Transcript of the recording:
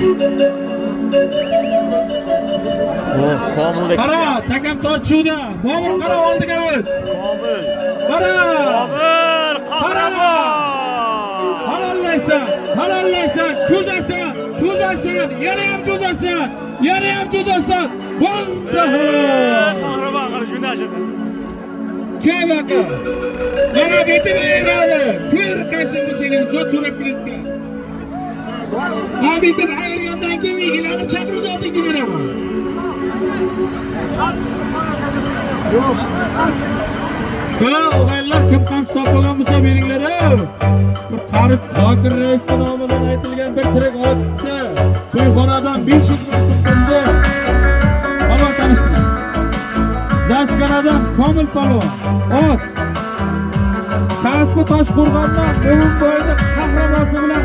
Oh, Komildek. Qara, takam tortishuvda. Bobur, qara, oldiga o't. Komil. Qara. Komil qahramon. Halollaysan, halollaysan, cho'zasan, cho'zasan, yana ham cho'zasan, yana ham cho'zasan. Bo'ldi, halol. Qahramon qara shunday shunday. Kel aka. Mana betim ayiradi. Ko'r qaysi seni zot so'rab kelayotgan. Mana betim ayirgandan keyin egalarni chaqirib oldingga beraman. Mana og'aylar, kim qamchi topilgan bo'lsa beringlar. Bir qari Zokir raisni nomidan aytilgan bir tirik otni to'yxonadan 500 ming so'm berdi. Palvon tanishtiring. Zachkanadan Komil palvon. Ot. Kasbi Toshqo'rg'ondan Mo'minboyni qahramonsi bilan